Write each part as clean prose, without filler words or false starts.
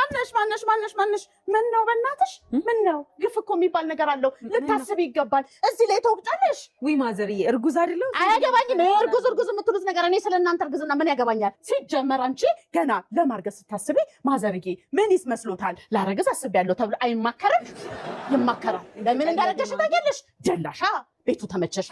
ማነሽ ማነሽ ማነሽ ማነሽ? ምን ነው በእናትሽ ምን ነው? ግፍ እኮ የሚባል ነገር አለው። ልታስብ ይገባል። እዚህ ላይ ተወቅጫለሽ። ውይ ማዘርዬ፣ እርጉዝ አይደለሁ? አያገባኝም። እርጉዝ እርጉዝ የምትሉት ነገር እኔ ስለ እናንተ እርግዝና ምን ያገባኛል? ሲጀመር አንቺ ገና ለማርገዝ ስታስቢ ማዘርዬ ምን ይመስሎታል? ላረግዝ አስቤያለሁ ተብሎ አይማከርም? ይማከራል። ለምን እንዳረገሽ ታውቂያለሽ? ደላሻ ቤቱ ተመቸሻ?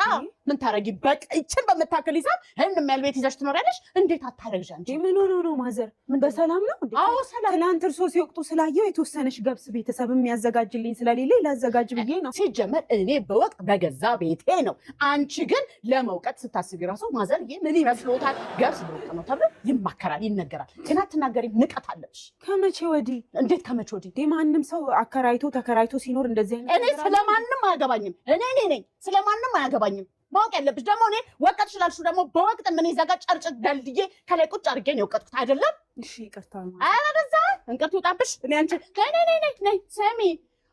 ምን ታረጊ? በቃ ይችን በምታክል ይዛ ህን የሚያል ቤት ይዘሽ ትኖሪያለሽ። እንዴት አታረግዣ እንጂ? ምን ሆኖ ነው ማዘር? በሰላም ነው እንዴ? አዎ ሰላም። ትናንት እርሶ ሲወቅጡ ስላየው የተወሰነሽ ገብስ ቤተሰብ የሚያዘጋጅልኝ ስለሌለ ላዘጋጅ ብዬ ነው። ሲጀመር እኔ በወቅት በገዛ ቤቴ ነው። አንቺ ግን ለመውቀት ስታስቢ ራሱ ማዘርዬ ምን ይመስሎታል? ገብስ በወቅት ነው ተብሎ ይማከራል፣ ይነገራል። ግን አትናገሪም። ንቀት አለብሽ። ከመቼ ወዲህ? እንዴት ከመቼ ወዲህ? እንዴ ማንም ሰው አከራይቶ ተከራይቶ ሲኖር እንደዚህ አይነት እኔ ስለማንም አያገባኝም። እኔ ነኝ ስለማንም አያገባኝም። ማወቅ ያለብሽ ደግሞ እኔ ወቀጥሽ ላልሽው ደግሞ በወቅት ምን ይዘጋ ጨርጭ ደልድዬ ከላይ ቁጭ አድርጌ ነው የወቀጥኩት። አይደለም? እሺ ይቅርታ። ኧረ በዛ እንቅርት ይውጣብሽ። እኔ አንቺ ነይ ነይ ነይ ነይ ስሚ፣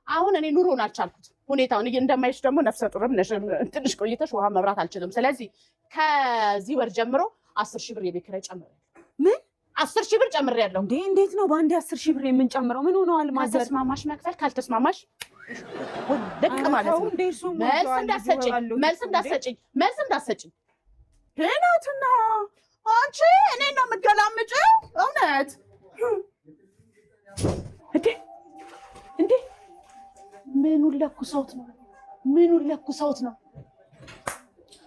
አሁን እኔ ኑሮን አልቻልኩት ሁኔታውን እንደማይሽ ደግሞ ነፍሰ ጡርም ነሽ። ትንሽ ቆይተሽ ውሃ መብራት አልችልም። ስለዚህ ከዚህ ወር ጀምሮ 10 ሺህ ብር የቤት ኪራይ ጨምሬያለሁ። ምን? 10 ሺህ ብር ጨምሬያለሁ። እንዴ እንዴት ነው በአንዴ 10 ሺህ ብር የምንጨምረው? ምን ሆነዋል ማዘር? ካልተስማማሽ መክፈል ካልተስማማሽ ውልቅ ማለት ነው። መልስ እንዳትሰጪኝ፣ መልስ እንዳትሰጪኝ፣ መልስ እንዳትሰጪኝ። ናትና አንቺ እኔን ነው የምገላምጪው? እውነት እንዴ እንዴ! ምኑን ለኩሰውት ነው? ምኑን ለኩሰውት ነው?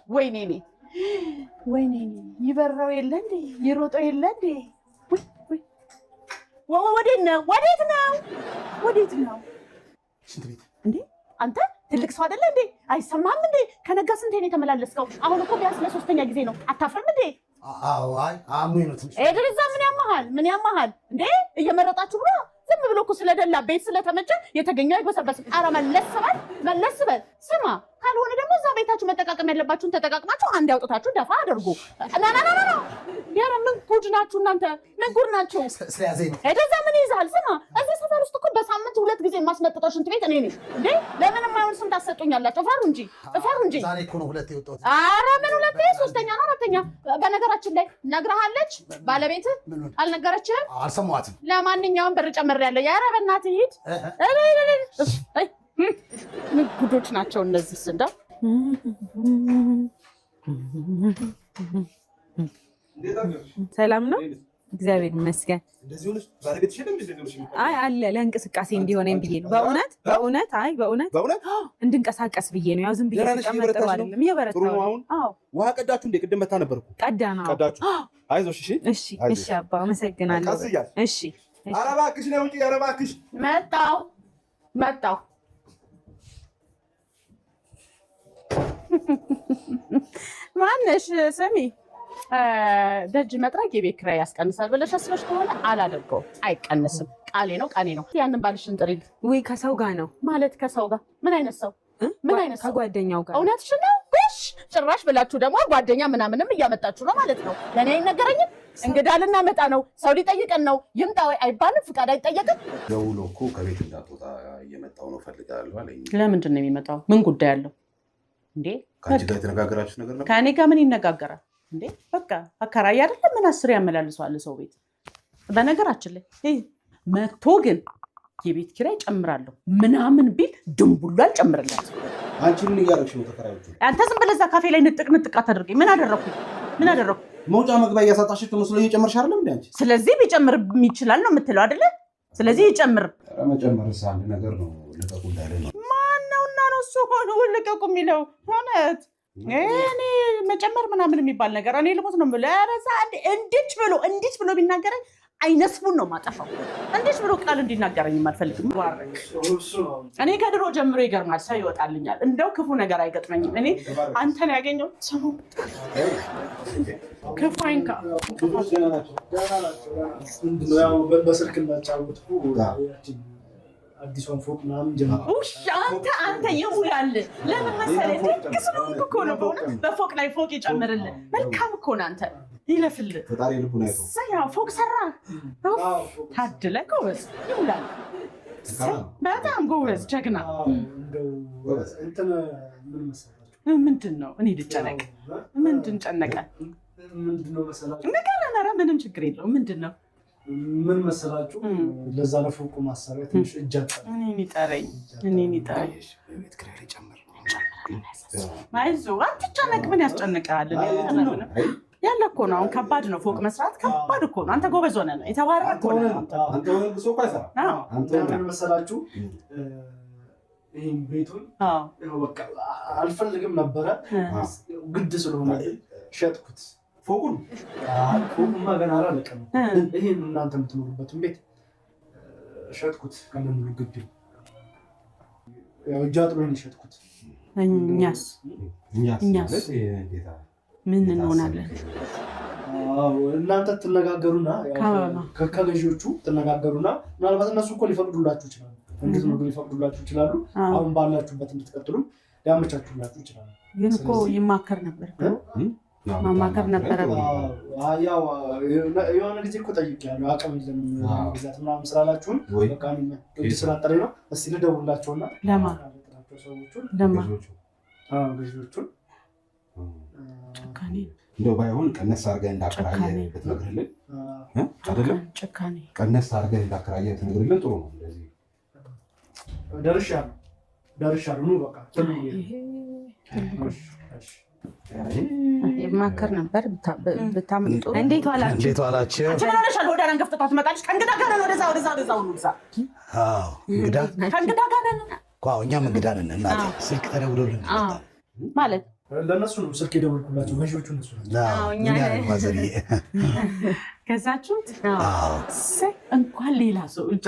ወይኔ እኔ ወይኔ እኔ ይበራው የለ እንዴ? ይሮጠው የለ እንዴ? ወዴት ነው? ወዴት ነው? ወዴት ነው? ሽንት ቤት። እንዴ አንተ ትልቅ ሰው አይደለ እንዴ? አይሰማም እንዴ? ከነጋ ስንቴ ነው የተመላለስከው? አሁን እኮ ቢያንስ ለሶስተኛ ጊዜ ነው። አታፍርም እንዴ? አዎ፣ አይ አሞኝ ነው ትንሽ። ኤድሪዛ ምን ያመሃል? ምን ያመሃል እንዴ? እየመረጣችሁ ብሎ ዝም ብሎ እኮ ስለደላ ቤት ስለተመቸ የተገኘው አይበሰበስም። ኧረ መለስ በል መለስ በል። ስማ፣ ካልሆነ ደግሞ እዛ ቤታችሁ መጠቃቀም ያለባችሁን ተጠቃቅማችሁ አንድ ያውጥታችሁ ደፋ አድርጉ። ና ና ና ና። ኧረ ምን ጉድ ናችሁ እናንተ? ምን ጉድ ናችሁ? ስለያዘኝ ነው። ኤድሪዛ ምን ይይዝሃል? ስማ፣ እዚህ ሰፈር ውስጥ እኮ በሳምንት 2 ጊዜ የማስመጥጠው ሽንት ቤት እኔ ነኝ። እንዴ ለምን የማይሆን ስም ታሰጡኛላችሁ? እፈሩ እንጂ እፈሩ እንጂ። ዛሬ እኮ ነው 2 የወጣሁት። ኧረ ምን 2? 3ኛ ነው 4ኛ። በነገራችን ላይ ነግረሃለች ባለቤትህ? አልነገረችህም? አልሰማኋትም። ለማንኛውም ብር ጨምሬያለሁ። ኧረ በእናትህ ሂድ። ምን ጉዶች ናቸው እነዚህ? እንደው ሰላም ነው? እግዚአብሔር ይመስገን። አይ አለ ለእንቅስቃሴ እንዲሆነኝ ብዬ ነው። በእውነት በእውነት አይ በእውነት እንድንቀሳቀስ ብዬ ነው። ያው ዝም ብዬ ስቀመጥ ጥሩ አይደለም። እየበረታሁ ነው። አዎ ውሃ ቀዳችሁ እንዴ? ቅድም መታ ነበር እኮ። ቀዳን። አዎ ቀዳችሁ። አይዞሽ። እሺ እሺ እሺ አባ አመሰግናለሁ። እሺ ኧረ እባክሽ ነይ ውጪ። ኧረ እባክሽ። መጣሁ መጣሁ። ማነሽ? ስሚ፣ ደጅ መጥረግ የቤት ኪራይ ያስቀንሳል ብለሽ አስበሽ ከሆነ አላደርገውም። አይቀንስም። ቃሌ ነው ቃሌ ነው። ያንን ባልሽን ጥሪልኝ። ውይ ከሰው ጋር ነው ማለት? ከሰው ጋር? ምን አይነት ሰው? ምን አይነት ሰው? ከጓደኛው ጋር። እውነትሽን ነው? ጎሽ ጭራሽ ብላችሁ ደግሞ ጓደኛ ምናምንም እያመጣችሁ ነው ማለት ነው። ለእኔ አይነገረኝም። እንግዳ ልናመጣ ነው፣ ሰው ሊጠይቀን ነው። ይምጣ ወይ አይባልም፣ ፍቃድ አይጠየቅም። ደውሎ እኮ ከቤት እንዳትወጣ እየመጣሁ ነው እፈልግሃለሁ አለኝ። ለምንድን ነው የሚመጣው? ምን ጉዳይ አለው እንዴ? ከአንቺ ጋር የተነጋገራችሁት ነገር ነበር? ከእኔ ጋር ምን ይነጋገራል እንዴ? በቃ አከራይ አይደለም ምን 10 ያመላልሰዋል ሰው ቤት። በነገራችን ላይ መቶ ግን የቤት ኪራይ ጨምራለሁ ምናምን ቢል ድንቡሉ አልጨምርለት። አንቺ ምን እያደረግሽ ነው? ተከራዮቹ አንተ ዝም ብለህ እዛ ካፌ ላይ ንጥቅ ንጥቅ አታድርገኝ። ምን አደረኩኝ? ምን አደረኩ? መውጫ መግቢያ እያሳጣሽ መስሎ እየጨመርሽ አይደለም እንዴ አንቺ? ስለዚህ ቢጨምር ይችላል ነው የምትለው አይደለ? ስለዚህ ይጨምር። ኧረ መጨመርስ አንድ ነገር ነው። ልቀቁ እንዳለ ነው። ማነውና ነው እሱ ሆኖ ልቀቁ የሚለው? እውነት እኔ መጨመር ምናምን የሚባል ነገር እኔ ልሞት ነው የምለው። ኧረ እዛ እንዲች ብሎ እንዲች ብሎ ቢናገረኝ አይነስቡን ነው የማጠፋው። እንዲች ብሎ ቃል እንዲናገረኝ አልፈልግም። እኔ ከድሮ ጀምሮ ይገርማል፣ ሰው ይወጣልኛል። እንደው ክፉ ነገር አይገጥመኝም። እኔ አንተን ያገኘው ሰው ክፉ አይንካ። በስልክ እንዳጫወትኩ አዲሷን ፎቅ ምናምን ጀምሮ አንተ አንተ ይውላል። ለምን መሰለህ ደግ ስለሆንክ እኮ ነው። በእውነት በፎቅ ላይ ፎቅ ይጨምርልህ። መልካም እኮ ነው አንተ። ይለፍልህ። ፈጣሪ ልቡን አይቶ ፎቅ ሰራ። ታድለህ ጎበዝ። ይውላል። በጣም ጎበዝ ጀግና። ምንድን ነው እኔ ልጨነቅ? ምንድን ጨነቀ? ንገረን። ኧረ ምንም ችግር የለውም። ምንድን ነው? ምን መሰላችሁ፣ ለዛ ለፎቁ ማሰሪያ ትንሽ እጅ አጠረኝ። እኔን ይጠረኝ፣ እኔን ይጠረኝ። የቤት ኪራይ ላይ ጨምር ነው። አይዞህ አትጨነቅ። ምን ያስጨንቃል? ያለ እኮ ነው። አሁን ከባድ ነው፣ ፎቅ መስራት ከባድ እኮ ነው። አንተ ጎበዝ ሆነህ ነው የተባረክ እኮ ነህ አንተ። አንተ ሆነህ ብሶ እኮ አይሰራም። አዎ፣ አንተ ሆነህ ምን መሰላችሁ፣ ይህን ቤቱን አዎ። ያው በቃ አልፈልግም ነበረ፣ ግድ ስለሆነ ሸጥኩት። ፎቁን አይ ፎቁማ ገና አላለቀም። ይህን እናንተ የምትኖሩበትን ቤት ሸጥኩት ከነሙሉ ግቢው። ያው እጅ አጥሮኝ ነው የሸጥኩት። እኛስ እኛስ እኛስ? ማለት እንዴት ምን እንሆናለን? አዎ፣ እናንተ ትነጋገሩና ያው ከገዢዎቹ ትነጋገሩና ምናልባት እነሱ እኮ ሊፈቅዱላችሁ ይችላሉ፣ እንድትኖሩ ሊፈቅዱላችሁ ይችላሉ። አሁን ባላችሁበት እንድትቀጥሉ ሊያመቻቹላችሁ ይችላሉ። ግን እኮ ይማከር ነበር፣ ማማከር ነበረብን። አዎ፣ ያው የሆነ ጊዜ እኮ ጠይቄያለሁ፣ አቅም የለንም መግዛት ምናምን ስላላችሁን ወይ በቃ እኔም እጅ ስላጠረኝ ነው። እስኪ ልደውልላቸውና ለማ ሰዎቹን ለማ ገዢዎቹ አዎ፣ ገዢዎቹን ጭካኔ እንደው ባይሆን ቀነስ አድርገህ እንዳከራየህ ጭካኔ። ብትነግርልን አይደለም? ጭካኔ ቀነስ አድርገህ እንዳከራየህ ብትነግርልን ጥሩ ነው። እንደዚህ ደርሻለሁ፣ ደርሻለሁ። ኑ በቃ ቶሎ እንሂድ። እሺ፣ እሺ። ይማከር ነበር ብታመጡ። እንዴት ዋላችሁ? እንዴት ዋላችሁ? አንቺ ምን ሆነሻል? ወደ አረን ገፍጥታ ትመጣለች። ከእንግዳ ጋር ነን። ወደዛ ወደዛ ወደዛ ሁሉ እዛ አዎ እንግዳ ከእንግዳ ጋር ነን አዎ፣ እኛም እንግዳ ነን እናቴ። ስልክ ተደውሎልን መጣን። ማለት ለእነሱ ነው ስልክ የደወልኩላቸው፣ ገዢዎቹ እነሱ ናቸው። አዎ፣ እኛ ነን ማዘርዬ። ገዛችሁት? አዎ እሰይ እንኳን ሌላ ሰው እጅ